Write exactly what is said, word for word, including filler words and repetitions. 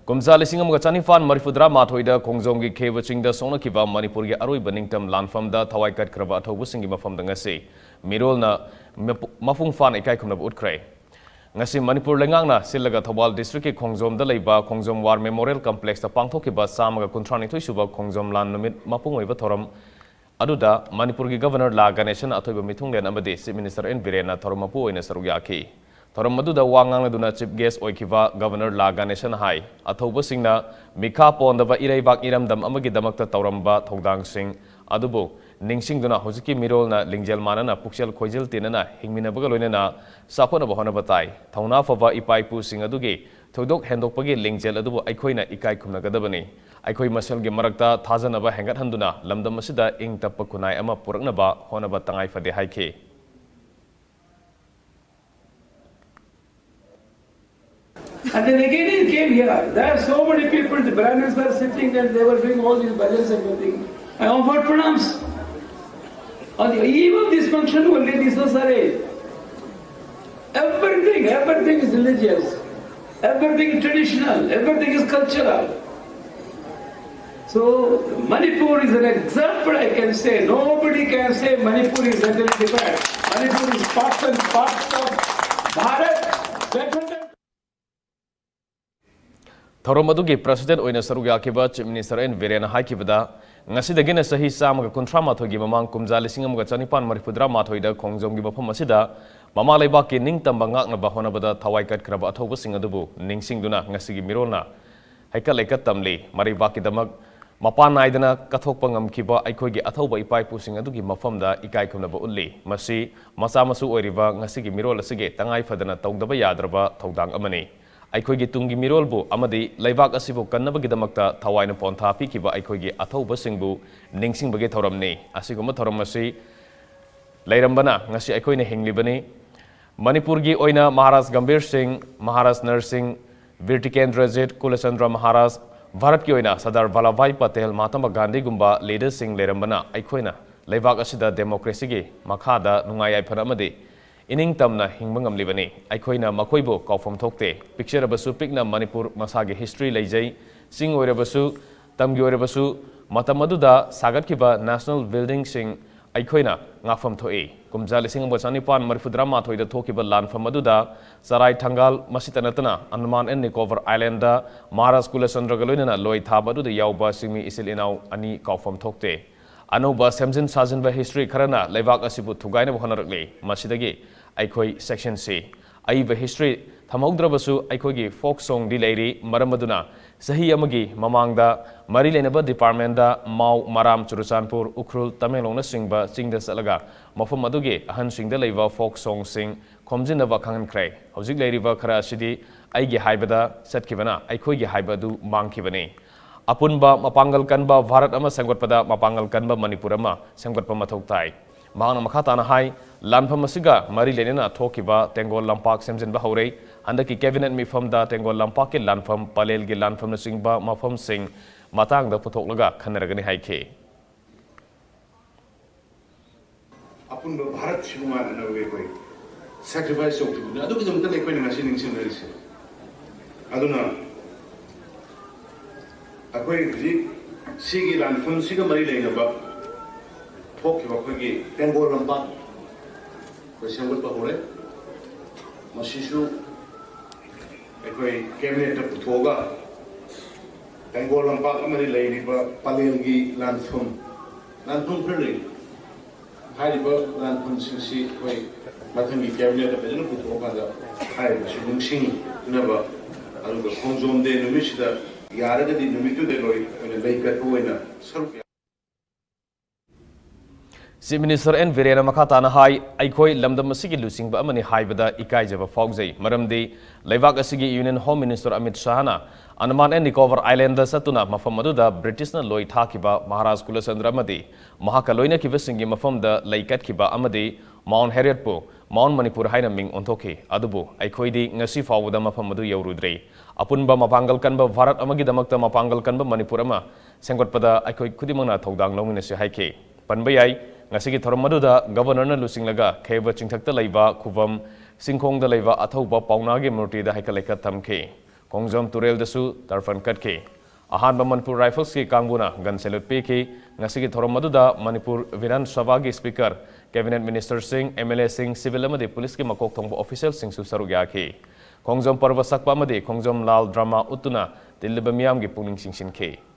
ꯀꯨꯝꯖꯥ ꯂꯤꯁꯤꯡ ꯑꯃꯒ ꯆꯅꯤꯄꯥꯟ ꯃꯔꯤꯐꯨꯇꯔꯥ ꯃꯥꯊꯣꯏꯗ ꯈꯣꯡꯖꯣꯝꯒꯤ ꯈꯦꯕ ꯆꯤꯡꯗ ꯁꯣꯛꯅꯈꯤꯕ ꯃꯅꯤꯄꯨꯔꯒꯤ ꯑꯔꯣꯏꯕ ꯅꯤꯡꯇꯝ ꯂꯥꯟꯐꯝꯗ ꯊꯋꯥꯏ ꯀꯠꯈ꯭ꯔꯕ ꯑꯊꯧꯕꯁꯤꯡꯒꯤ ꯃꯐꯝꯗ ꯉꯁꯤ ꯃꯤꯔꯣꯜꯅ ꯃꯄꯨ-, ꯃꯄꯨꯡ ꯐꯥꯅ ꯏꯀꯥꯏ ꯈꯨꯝꯅꯕ ꯎꯠꯈ꯭ꯔꯦ꯫ ꯉꯁꯤ ꯃꯅꯤꯄꯨꯔ ꯂꯩꯉꯥꯛꯅ ꯁꯤꯜꯂꯒ ꯊꯧꯕꯥꯜ ꯗꯤꯁꯇ꯭ꯔꯤꯛꯀꯤ ꯈꯣꯡꯖꯣꯝꯗ ꯂꯩꯕ ꯈꯣꯡꯖꯣꯝ ꯋꯥꯔ ꯃꯦꯃꯣꯔꯤꯌꯦꯜ ꯀꯝꯄ꯭ꯂꯦꯛꯁꯇ ꯄꯥꯡꯊꯣꯛꯈꯤꯕ ꯆꯥꯝꯃꯒ ꯀꯨꯟꯊ꯭ꯔꯥꯅꯤꯊꯣꯏ ꯁꯨꯕ ꯈꯣꯡꯖꯣꯝ ꯂꯥꯟ ꯅꯨꯃꯤꯠ ꯃꯄꯨꯡ ꯑꯣꯏꯕ ꯊꯧꯔꯝ ꯑꯗꯨꯗ ꯃꯅꯤꯄꯨꯔꯒꯤ ꯒꯚꯔꯅꯔ ꯂꯥ ꯒꯅꯦꯁꯟ, ꯑꯊꯣꯏꯕ ꯃꯤꯊꯨꯡꯂꯦꯟ ꯑꯃꯗꯤ ꯆꯤꯐ ꯃꯤꯅꯤꯁꯇꯔ ꯑꯦꯟ ꯕꯤꯔꯦꯟꯅ ꯊꯧꯔꯝ ꯃꯄꯨ ꯑꯣꯏꯅ ꯁꯔꯨꯛ ꯌꯥꯈꯤ꯫ ꯊꯧꯔꯝ ꯑꯗꯨꯗ ꯋꯥ ꯉꯥꯡꯂꯗꯨꯅ ꯆꯤꯐ ꯒꯦꯁ ꯑꯣꯏꯈꯤꯕ ꯒꯚꯔꯅꯔ ꯂꯥ ꯒꯅꯦꯁꯟ ꯍꯥꯏ, ꯑꯊꯧꯕꯁꯤꯡꯅ ꯃꯤꯈꯥ ꯄꯣꯟꯗꯕ ꯏꯔꯩꯕꯥꯛ ꯏꯔꯝꯗꯝ ꯑꯃꯒꯤꯗꯃꯛꯇ ꯇꯧꯔꯝꯕ ꯊꯧꯗꯥꯡꯁꯤꯡ ꯑꯗꯨꯕꯨ ꯅꯤꯡꯁꯤꯡꯗꯨꯅ ꯍꯧꯖꯤꯛꯀꯤ ꯃꯤꯔꯣꯜꯅ ꯂꯤꯡꯖꯦꯜ ꯃꯥꯟꯅꯅ ꯄꯨꯛꯆꯦꯜ ꯈꯣꯏꯖꯦꯜ ꯇꯤꯟꯅꯅ ꯍꯤꯡꯃꯤꯟꯅꯕꯒ ꯂꯣꯏꯅꯅ ꯆꯥꯎꯈꯠꯅꯕ ꯍꯣꯠꯅꯕ ꯇꯥꯏ꯫ ꯊꯧꯅꯥ ꯐꯕ ꯏꯄꯥ ꯏꯄꯨꯁꯤꯡ ꯑꯗꯨꯒꯤ ꯊꯣꯏꯗꯣꯛ ꯍꯦꯟꯗꯣꯛꯄꯒꯤ ꯂꯤꯡꯖꯦꯜ ꯑꯗꯨꯕꯨ ꯑꯩꯈꯣꯏꯅ ꯏꯀꯥꯏ ꯈꯨꯝꯅꯒꯗꯕꯅꯤ꯫ ꯑꯩꯈꯣꯏ ꯃꯁꯦꯜꯒꯤ ꯃꯔꯛꯇ ꯊꯥꯖꯅꯕ ꯍꯦꯟꯒꯠꯍꯟꯗꯨꯅ ꯂꯝꯗꯝ ꯑꯁꯤꯗ ꯏꯪ ꯇꯞꯄ ꯈꯨꯟꯅꯥꯏ ꯑꯃ ꯄꯨꯔꯛꯅꯕ ꯍꯣꯠꯅꯕ ꯇꯉꯥꯏ ꯐꯗꯦ ꯍꯥꯏꯈꯤ꯫ And then again he came here. There are so many people, the Brahmins were sitting and they were doing all these bhajans and everything. I offered pranams. On the eve of this function, only this was arranged. Everything, everything is religious. Everything is traditional. Everything is cultural. So, Manipur is an example I can say. Nobody can say Manipur is under the bad. Manipur is part and parcel of Bharat, better than ꯊꯧꯔꯝ ꯑꯗꯨꯒꯤ president ꯑꯣꯏꯅ ꯁꯔꯨꯛ ꯌꯥꯈꯤꯕ chief minister and ꯕꯤꯔꯦꯟꯅ ꯍꯥꯏꯈꯤꯕꯗ, ꯉꯁꯤꯗꯒꯤꯅ ꯆꯍꯤ ꯆꯥꯝꯃꯒ ꯀꯨꯟꯊ꯭ꯔꯥ ꯃꯥꯊꯣꯏꯒꯤ ꯃꯃꯥꯡ ꯀꯨꯝꯖꯥ ꯂꯤꯁꯤꯡ ꯑꯃꯒ ꯆꯅꯤꯄꯥꯟ ꯃꯔꯤꯐꯨꯇꯔꯥ ꯃꯥꯊꯣꯏꯗ ꯈꯣꯡꯖꯣꯝꯒꯤ ꯃꯐꯝ ꯑꯁꯤꯗ ꯃꯃꯥ ꯂꯩꯕꯥꯛꯀꯤ ꯅꯤꯡꯇꯝꯕ ꯉꯥꯛꯅꯕ ꯍꯣꯠꯅꯕꯗ ꯊꯋꯥꯏ ꯀꯠꯈ꯭ꯔꯕ ꯑꯊꯧꯕꯁꯤꯡ ꯑꯗꯨꯕꯨ ꯅꯤꯡꯁꯤꯡꯗꯨꯅ ꯉꯁꯤꯒꯤ ꯃꯤꯔꯣꯜꯅ ꯍꯩꯀꯠ ꯂꯩꯀꯠ ꯇꯝꯂꯤ꯫ ꯃꯔꯩꯕꯥꯛꯀꯤꯗꯃꯛ ꯃꯄꯥꯟ ꯅꯥꯏꯗꯅ ꯀꯠꯊꯣꯛꯄ ꯉꯝꯈꯤꯕ ꯑꯩꯈꯣꯏꯒꯤ ꯑꯊꯧꯕ ꯏꯄꯥ ꯏꯄꯨꯁꯤꯡ ꯑꯗꯨꯒꯤ ꯃꯐꯝꯗ ꯏꯀꯥꯏ ꯈꯨꯝꯅꯕ ꯎꯠꯂꯤ꯫ ꯃꯁꯤ ꯃꯆꯥ ꯃꯁꯨ ꯑꯣꯏꯔꯤꯕ ꯉꯁꯤꯒꯤ ꯃꯤꯔꯣꯜ ꯑꯁꯤꯒꯤ ꯇꯉꯥꯏ ꯐꯗꯅ ꯇꯧꯗꯕ ꯌꯥꯗ꯭ꯔꯕ ꯊꯧꯗꯥꯡ ꯑꯃꯅꯤ꯫ ꯑꯩꯈꯣꯏꯒꯤ ꯇꯨꯡꯒꯤ ꯃꯤꯔꯣꯜꯕꯨ ꯑꯃꯗꯤ ꯂꯩꯕꯥꯛ ꯑꯁꯤꯕꯨ ꯀꯟꯅꯕꯒꯤꯗꯃꯛꯇ ꯊꯋꯥꯏꯅ ꯄꯣꯟꯊꯥ ꯄꯤꯈꯤꯕ ꯑꯩꯈꯣꯏꯒꯤ ꯑꯊꯧꯕꯁꯤꯡꯕꯨ ꯅꯤꯡꯁꯤꯡꯕꯒꯤ ꯊꯧꯔꯝꯅꯤ꯫ ꯑꯁꯤꯒꯨꯝꯕ ꯊꯧꯔꯝ ꯑꯁꯤ ꯂꯩꯔꯝꯕꯅ ꯉꯁꯤ ꯑꯩꯈꯣꯏꯅ ꯍꯤꯡꯂꯤꯕꯅꯤ꯫ ꯃꯅꯤꯄꯨꯔꯒꯤ ꯑꯣꯏꯅ ꯃꯍꯥꯔꯥꯖ ꯒꯝꯚꯤꯔ ꯁꯤꯡ, ꯃꯍꯥꯔꯥꯖ ꯅꯔꯁꯤꯡ, ꯕꯤꯔ ꯇꯤꯀꯦꯟꯗ꯭ꯔꯖꯤꯠ, ꯀꯨꯂꯆꯟꯗ꯭ꯔ ꯃꯍꯥꯔꯥꯖ, ꯚꯥꯔꯠꯀꯤ ꯑꯣꯏꯅ ꯁꯔꯗꯥꯔ ꯚꯜꯂꯚꯚꯥꯏ ꯄꯇꯦꯜ, ꯃꯍꯥꯇꯃꯥ ꯒꯥꯟꯙꯤꯒꯨꯝꯕ ꯂꯤꯗꯔꯁꯤꯡ ꯂꯩꯔꯝꯕꯅ ꯑꯩꯈꯣꯏꯅ ꯂꯩꯕꯥꯛ ꯑꯁꯤꯗ ꯗꯦꯃꯣꯀ꯭ꯔꯦꯁꯤꯒꯤ ꯃꯈꯥꯗ ꯅꯨꯡꯉꯥꯏ ꯌꯥꯏꯐꯅ ꯑꯃꯗꯤ ꯏꯅꯤꯡ ꯇꯝꯅ ꯍꯤꯡꯕ ꯉꯝꯂꯤꯕꯅꯤ꯫ ꯑꯩꯈꯣꯏꯅ ꯃꯈꯣꯏꯕꯨ ꯀꯥꯎꯐꯝ ꯊꯣꯛꯇꯦ꯫ ꯄꯤꯛꯆꯔꯕꯁꯨ ꯄꯤꯛꯅ ꯃꯅꯤꯄꯨꯔ ꯃꯁꯥꯒꯤ history ꯂꯩꯖꯩ꯫ ꯆꯤꯡ ꯑꯣꯏꯔꯕꯁꯨ, ꯇꯝꯒꯤ ꯑꯣꯏꯔꯕꯁꯨ, ꯃꯇꯝ ꯑꯗꯨꯗ ꯁꯥꯒꯠꯈꯤꯕ national buildingꯁꯤꯡ ꯑꯩꯈꯣꯏꯅ ꯉꯥꯛꯐꯝ ꯊꯣꯛꯏ꯫ ꯀꯨꯝꯖꯥ ꯂꯤꯁꯤꯡ ꯑꯃꯒ ꯆꯅꯤꯄꯥꯟ ꯃꯔꯤꯐꯨꯇꯔꯥ ꯃꯥꯊꯣꯏꯗ ꯊꯣꯛꯈꯤꯕ ꯂꯥꯟꯐꯝ ꯑꯗꯨꯗ ꯆꯔꯥꯏ ꯊꯪꯒꯥꯜ, ꯃꯁꯤꯇ ꯅꯠꯇꯅ Andaman and Nicobar Islandꯗ ꯃꯍꯥꯔꯥꯖ ꯀꯨꯂꯆꯟꯗ꯭ꯔꯒ ꯂꯣꯏꯅꯅ ꯂꯣꯏ ꯊꯥꯕ ꯑꯗꯨꯗ ꯌꯥꯎꯕ ꯆꯤꯡꯃꯤ ꯏꯆꯤꯜ ꯏꯅꯥꯎ ꯑꯅꯤ ꯀꯥꯎꯐꯝ ꯊꯣꯛꯇꯦ꯫ ꯑꯅꯧꯕ ꯁꯦꯝꯖꯤꯟ ꯁꯥꯖꯤꯟꯕ history ꯈꯔꯅ ꯂꯩꯕꯥꯛ ꯑꯁꯤꯕꯨ ꯊꯨꯒꯥꯏꯅꯕ ꯍꯣꯠꯅꯔꯛꯂꯤ꯫ ꯃꯁꯤꯗꯒꯤ ꯑꯩꯈꯣꯏ section C꯫ ꯑꯏꯕ history ꯊꯝꯍꯧꯗ꯭ꯔꯕꯁꯨ ꯑꯩꯈꯣꯏꯒꯤ folk songꯗꯤ ꯂꯩꯔꯤ꯫ ꯃꯔꯝ ꯑꯗꯨꯅ ꯆꯍꯤ ꯑꯃꯒꯤ ꯃꯃꯥꯡꯗ ꯃꯔꯤ ꯂꯩꯅꯕ departmentꯗ ꯃꯥꯎ, ꯃꯔꯥꯝ, ꯆꯨꯔꯆꯥꯟꯄꯨꯔ, ꯎꯈ꯭ꯔꯨꯜ, ꯇꯃꯦꯡꯂꯣꯡꯅꯆꯤꯡꯕ ꯆꯤꯡꯗ ꯆꯠꯂꯒ ꯃꯐꯝ ꯑꯗꯨꯒꯤ ꯑꯍꯟꯁꯤꯡꯗ ꯂꯩꯕ folk songꯁꯤꯡ ꯈꯣꯝꯖꯤꯟꯅꯕ ꯈꯪꯍꯟꯈ꯭ꯔꯦ꯫ ꯍꯧꯖꯤꯛ ꯂꯩꯔꯤꯕ ꯈꯔ ꯑꯁꯤꯗꯤ ꯑꯩꯒꯤ ꯍꯥꯏꯕꯗ ꯆꯠꯈꯤꯕꯅ ꯑꯩꯈꯣꯏꯒꯤ ꯍꯥꯏꯕ ꯑꯗꯨ ꯃꯥꯡꯈꯤꯕꯅꯤ꯫ ꯑꯄꯨꯟꯕ ꯃꯄꯥꯡꯒꯜ ꯀꯟꯕ ꯚꯥꯔꯠ ꯑꯃ ꯁꯦꯝꯒꯠꯄꯗ ꯃꯄꯥꯡꯒꯜ ꯀꯟꯕ ꯃꯅꯤꯄꯨꯔ ꯑꯃ ꯁꯦꯝꯒꯠꯄ ꯃꯊꯧ ꯇꯥꯏ꯫ ꯃꯍꯥꯛꯅ ꯃꯈꯥ ꯇꯥꯅ ꯍꯥꯏ, ꯂꯥꯟꯐꯝ ꯑꯁꯤꯒ ꯃꯔꯤ ꯂꯩꯅꯅ ꯊꯣꯛꯈꯤꯕ ꯇꯦꯡꯒꯣꯜ ꯂꯝꯄꯥꯛ ꯁꯦꯝꯖꯤꯟꯕ ꯍꯧꯔꯦ꯫ ꯍꯟꯗꯛꯀꯤ cabinet ꯃꯤꯐꯝꯗ ꯇꯦꯡꯒꯣꯜ ꯂꯝꯄꯥꯛꯀꯤ ꯂꯥꯟꯐꯝ, ꯄꯂꯦꯜꯒꯤ ꯂꯥꯟꯐꯝꯅꯆꯤꯡꯕ ꯃꯐꯝꯁꯤꯡ ꯃꯇꯥꯡꯗ ꯄꯨꯊꯣꯛꯂꯒ ꯈꯟꯅꯔꯒꯅꯤ ꯍꯥꯏꯈꯤ꯫ ꯑꯄꯨꯟꯕ ꯚꯥꯔꯠꯁꯤꯕꯨ ꯉꯥꯛꯅꯅꯕ ꯑꯩꯈꯣꯏ sacrifice ꯇꯧꯈꯤꯕꯅꯤ꯫ ꯑꯗꯨꯒꯤꯗꯃꯛꯇꯅꯤ ꯑꯩꯈꯣꯏꯅ ꯉꯁꯤ ꯅꯤꯡꯁꯤꯡꯅꯔꯤꯁꯦ꯫ ꯑꯗꯨꯅ ꯑꯩꯈꯣꯏ ꯍꯧꯖꯤꯛ ꯁꯤꯒꯤ ꯂꯥꯟꯐꯝꯁꯤꯒ ꯃꯔꯤ ꯂꯩꯅꯕ ꯊꯣꯛꯈꯤꯕ ꯑꯩꯈꯣꯏꯒꯤ ꯇꯦꯡꯒꯣꯜ ꯂꯝꯄꯥꯛ ꯑꯩꯈꯣꯏ ꯁꯦꯝꯒꯠꯄ ꯍꯧꯔꯦ꯫ ꯃꯁꯤꯁꯨ ꯑꯩꯈꯣꯏ cabinetꯇ ꯄꯨꯊꯣꯛꯑꯒ ꯇꯦꯡꯒꯣꯜ ꯂꯝꯄꯥꯛ ꯑꯃꯗꯤ ꯂꯩꯔꯤꯕ ꯄꯂꯦꯜꯒꯤ ꯂꯥꯟꯐꯝ, ꯂꯥꯟꯐꯝ ꯈꯔ ꯂꯩ꯫ ꯍꯥꯏꯔꯤꯕ ꯂꯥꯟꯐꯝꯁꯤꯡꯁꯤ ꯑꯩꯈꯣꯏ ꯃꯊꯪꯒꯤ cabinetꯇ ꯐꯖꯅ ꯄꯨꯊꯣꯛꯑꯀꯥꯟꯗ ꯍꯥꯏꯔꯤꯕꯁꯤ ꯅꯤꯡꯁꯤꯡꯅꯕ, ꯑꯗꯨꯒ ꯈꯣꯡꯖꯣꯝ day ꯅꯨꯃꯤꯠꯁꯤꯗ ꯌꯥꯔꯒꯗꯤ ꯅꯨꯃꯤꯠꯇꯨꯗ ꯂꯣꯏ ꯑꯣꯏꯅ ꯂꯩ ꯀꯠꯄ ꯑꯣꯏꯅ ꯁꯔꯨꯛ ꯌꯥ- Chief Minister N ꯕꯤꯔꯦꯟꯅ ꯃꯈꯥ ꯇꯥꯅ ꯍꯥꯏ, ꯑꯩꯈꯣꯏ ꯂꯝꯗꯝ ꯑꯁꯤꯒꯤ ꯂꯨꯆꯤꯡꯕ ꯑꯃꯅꯤ ꯍꯥꯏꯕꯗ ꯏꯀꯥꯏꯖꯕ ꯐꯥꯎꯖꯩ, ꯃꯔꯝꯗꯤ ꯂꯩꯕꯥꯛ ꯑꯁꯤꯒꯤ Union Home Minister Amit ꯁꯥꯍꯅ Andaman and Nicobar Islandꯗ ꯆꯠꯇꯨꯅ ꯃꯐꯝ ꯑꯗꯨꯗ Britishꯅ ꯂꯣꯏ ꯊꯥꯈꯤꯕ ꯃꯍꯥꯔꯥꯖ ꯀꯨꯂꯆꯟꯗ꯭ꯔ ꯑꯃꯗꯤ ꯃꯍꯥꯛꯀ ꯂꯣꯏꯅꯈꯤꯕꯁꯤꯡꯒꯤ ꯃꯐꯝꯗ ꯂꯩ ꯀꯠꯈꯤꯕ ꯑꯃꯗꯤ Mount Hariotꯄꯨ Mount Manipur ꯍꯥꯏꯅ ꯃꯤꯡ ꯑꯣꯟꯊꯣꯛꯈꯤ꯫ ꯑꯗꯨꯕꯨ ꯑꯩꯈꯣꯏꯗꯤ ꯉꯁꯤ ꯐꯥꯎꯕꯗ ꯃꯐꯝ ꯑꯗꯨ ꯌꯧꯔꯨꯗ꯭ꯔꯤ꯫ ꯑꯄꯨꯟꯕ ꯃꯄꯥꯡꯒꯜ ꯀꯟꯕ ꯚꯥꯔꯠ ꯑꯃꯒꯤꯗꯃꯛꯇ ꯃꯄꯥꯡꯒꯜ ꯀꯟꯕ ꯃꯅꯤꯄꯨꯔ ꯑꯃ ꯁꯦꯝꯒꯠꯄꯗ ꯑꯩꯈꯣꯏ ꯈꯨꯗꯤꯡꯃꯛꯅ ꯊꯧꯗꯥꯡ ꯂꯧꯃꯤꯟꯅꯁꯤ ꯍꯥꯏꯈꯤ꯫ ꯄꯟꯕ ꯌꯥꯏ, ꯉꯁꯤꯒꯤ ꯊꯧꯔꯝ ꯑꯗꯨꯗ ꯒꯕꯔꯅꯔꯅ ꯂꯨꯆꯤꯡꯂꯒ ꯈꯦꯕ ꯆꯤꯡꯊꯛꯇ ꯂꯩꯕ ꯈꯨꯕꯝ ꯁꯤꯡꯈꯣꯡꯗ ꯂꯩꯕ ꯑꯊꯧꯕ ꯄꯥꯎꯅꯥꯒꯤ ꯃꯨꯔꯇꯤꯗ ꯍꯩꯀꯠ ꯂꯩꯀꯠ ꯊꯝꯈꯤ꯫ ꯈꯣꯡꯖꯣꯝ ꯇꯨꯔꯦꯜꯗꯁꯨ ꯇꯔꯐꯟ ꯀꯠꯈꯤ꯫ ꯑꯍꯥꯟꯕ ꯃꯅꯤꯄꯨꯔ ꯔꯥꯏꯐꯜꯁꯀꯤ ꯀꯥꯡꯕꯨꯅ ꯒꯟ ꯁꯦꯂꯨꯠ ꯄꯤꯈꯤ꯫ ꯉꯁꯤꯒꯤ ꯊꯧꯔꯝ ꯑꯗꯨꯗ ꯃꯅꯤꯄꯨꯔ ꯕꯤꯙꯥꯟ ꯁꯚꯥꯒꯤ ꯁ꯭ꯄꯤꯀꯔ, ꯀꯦꯕꯤꯅꯦꯠ ꯃꯤꯅꯤꯁꯇꯔꯁꯤꯡ, ꯑꯦꯝ ꯑꯦꯜ ꯑꯦꯁꯤꯡ, ꯁꯤꯚꯤꯜ ꯑꯃꯗꯤ ꯄꯨꯂꯤꯁꯀꯤ ꯃꯀꯣꯛ ꯊꯣꯡꯕ ꯑꯣꯐꯤꯁꯤꯌꯦꯜꯁꯤꯡꯁꯨ ꯁꯔꯨꯛ ꯌꯥꯈꯤ꯫ ꯈꯣꯡꯖꯣꯝ ꯄꯔꯕ ꯁꯛꯄ ꯑꯃꯗꯤ ꯈꯣꯡꯖꯣꯝ ꯂꯥꯜ ꯗ꯭ꯔꯃꯥ ꯎꯠꯇꯨꯅ ꯇꯤꯜꯂꯤꯕ ꯃꯤꯌꯥꯝꯒꯤ ꯄꯨꯛꯅꯤꯡ ꯆꯤꯡꯁꯤꯟꯈꯤ꯫